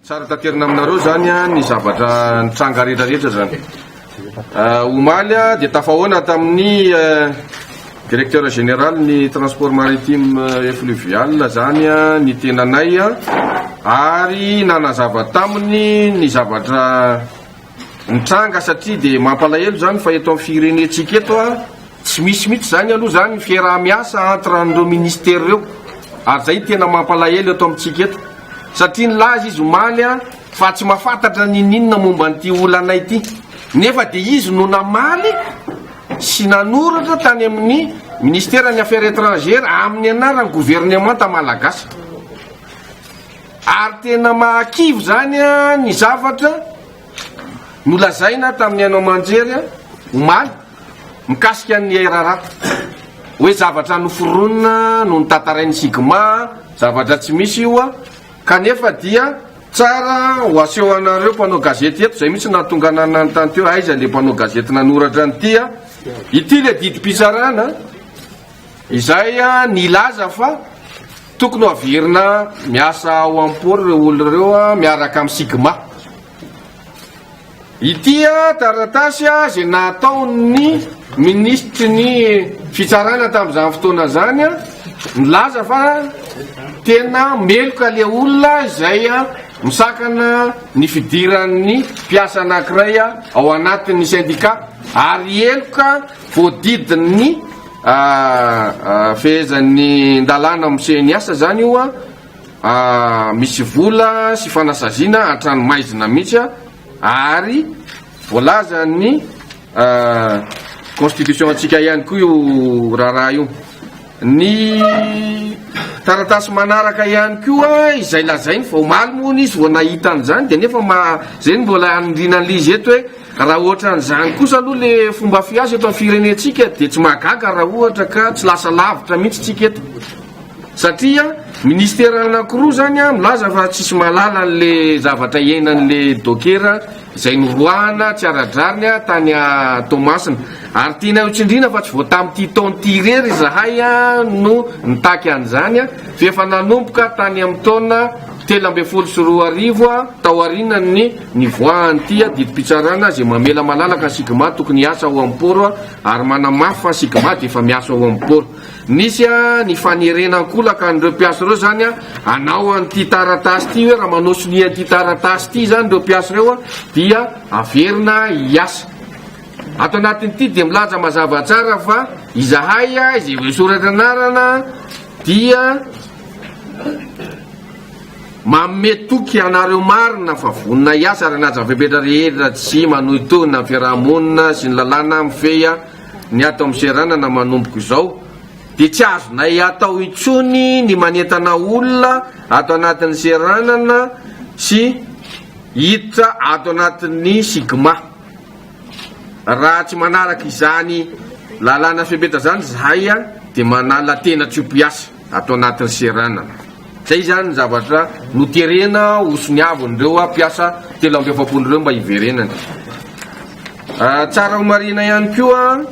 Tsara taterina aminareo zany ny zavatra nitranga rehetra rehetra zany. Omaly dia tafahoana tamin'ny directeur général ny transport maritime et fluvial zany ny tenanay ary nanazava taminy ny zavatra nitranga satria dia mampalahelo zany fa eto amin'ny firenentsika eto tsy misy mihitsy zany aloha zany ny fiaraha-miasa entre an'ireo ministère ireo ary zay tena mampalahelo eto amintsika eto. Satria nilaza izy omaly fa tsy mahafantatra n'inon'inona momba an'ity olana ity. Nefa dia izy no namaly sy nanoratra tany amin'ny Ministeran'ny Affaires Etrangères amin'ny anaran'ny governemanta malagasy. Ary tena mahakivy izany ny zavatra nolazaina tamin'ny haino aman-jery omaly mikasika ny RRA. Hoe zavatra noforonina no notantarain'ny Sigma, zavatra tsy misy io, kanefa dia tsara ho aseho anareo mpanao gazety eto, izay mihitsy nahatonga anah nanontany teo aiza le mpanao gazety nanoratra an'ity a! Ity le didim-pitsarana izay nilaza fa tokony ho averina miasa ao am-port ireo olona ireo miaraka amin'ny Sigma. Ity taratasy izay nataon'ny minisitry ny fitsarana tamin'izany fotoana izany, nilaza fa tena meloka ilay olona izay misakana ny fidiran'ny mpiasa anankiray ao anatin'ny sendika ary heloka voadidin'ny fehezan'ny dalàna mifehy ny asa izany io. Misy vola sy fanasaziana an-tranomaizina mihitsy ary voalazan'ny constitution antsika ihany koa io raharaha io. Ny taratasy manaraka ihany koa izay lazainy fa omaly moa hono izy vao nahita an'izany dia nefa ma zay no mbola hanindriana an'ilay izy eto hoe raha ohatran'izany kosa aloha le fomba fiasa eto amin'ny firenentsika dia tsy mahagaga raha ohatra ka tsy lasa lavitra mihitsy tsika eto. Satria ministera anakiroa zany an milaza fa tsisy mahalala anle zavatra iainanle dokera izay noroahana tsy ara-drariny an tany Toamasina. Ary tianay ho tsindriana fa tsy vao tamin'ity taona ity irery izahay no nitaky an'izany an, fa efa nanomboka tany amin'ny taona 2013 taorianan'ny nivoahan'ity didim-pitsarana izay mamela malalaka ny Sigma tokony hiasa ao amin'ny port ary manamafy fa Sigma dia efa miasa ao amin'ny port. Nisy ny fanerena ankolaka an'ireo mpiasa ireo izany hanao an'ity taratasy ity hoe raha manao sonia an'ity taratasy ity izany ireo mpiasa ireo dia averina hiasa. Ato anatin'ity dia milaza mazava tsara fa izahay izay voasoratra anarana dia manome toky anareo marina fa vonona hiasa ary hanaja ny fepetra rehetra tsy manohintohina ny fiaraha-monina sy ny lalàna mifehy ny ato amin'ny seranana manomboka izao dia tsy azonay atao intsony ny manentana olona ato anatin'ny seranana sy hiditra ato anatin'ny Sigma. Raha tsy manaraka izany lalàna fepetra izany izahay dia manala tena tsy ho mpiasa ato anatin'ny seranana. Izay izany ny zavatra noterena hosoniavin'ireo mpiasa 43 ireo mba hiverenany. Tsara ho marihina ihany koa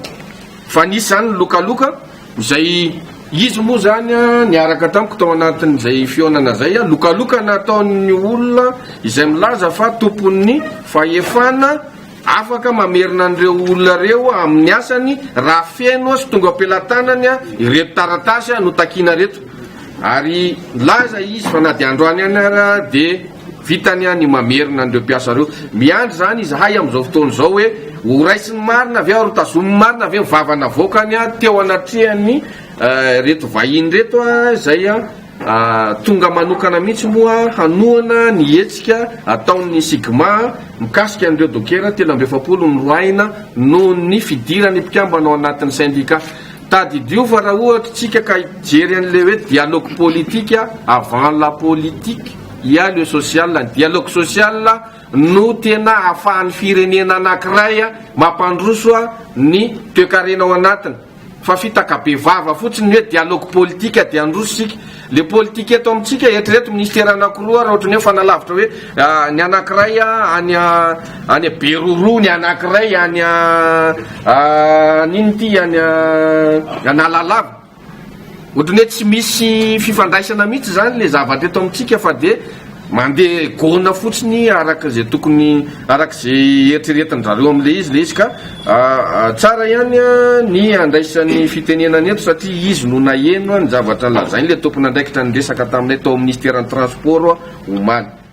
fa nisy izany ny lokaloka izay izy moa izany niaraka tamiko tao anatin'izay fihaonana izay, lokaloka nataon'ny olona izay milaza fa tompon'ny fahefana afaka mamerina an'ireo olona ireo amin'ny asany raha feno sy tonga am-pelatanany ireto taratasy notakiana ireto. Ary nilaza izy fa na dia androany ihany ara dia vitany ny mamerina an'ireo mpiasa ireo. Miandry izany izahay amin'izao fotoana izao hoe ho raisiny marina ve ary ho tazominy marina ve ny vava navoakany teo anatrehan'ny ireto vahiny ireto izay tonga manokana mihitsy moa hanohana ny hetsika ataon'ny Sigma mikasika an'ireo dokera 43 noroahina noho ny fidiran'ny mpikambana ao anatin'ny sendika. Tadidio fa raha ohatra tsika ka hijery an'ilay hoe dialogue politique avant la politique il y a le social, ny dialogue social no tena ahafahan'ny firenena anankiray mampandroso ny toekarena ao anatiny fa fitaka be vava fotsiny ny hoe dialogue politique dia handroso isika. Le politique eto amintsika eritrereto ministera anankiroa raha ohatran'ny hoe fanalavitra hoe ny anankiray any any Beroroha ny anankiray any an'inona ity any Analalava. Ohatran'ny hoe tsy misy fifandraisana mihitsy izany le zavatra eto amintsika fa dia. Mandeha gona fotsiny araka izay tokony, araka izay eritreretin-dRareo amin'ilay izy ilay izy ka tsara ihany ny handraisany fitenenana eto satria izy no naheno ny zavatra lazain'ilay tompon'andraikitra niresaka taminay tao amin'ny minisiteran'ny transport omaly.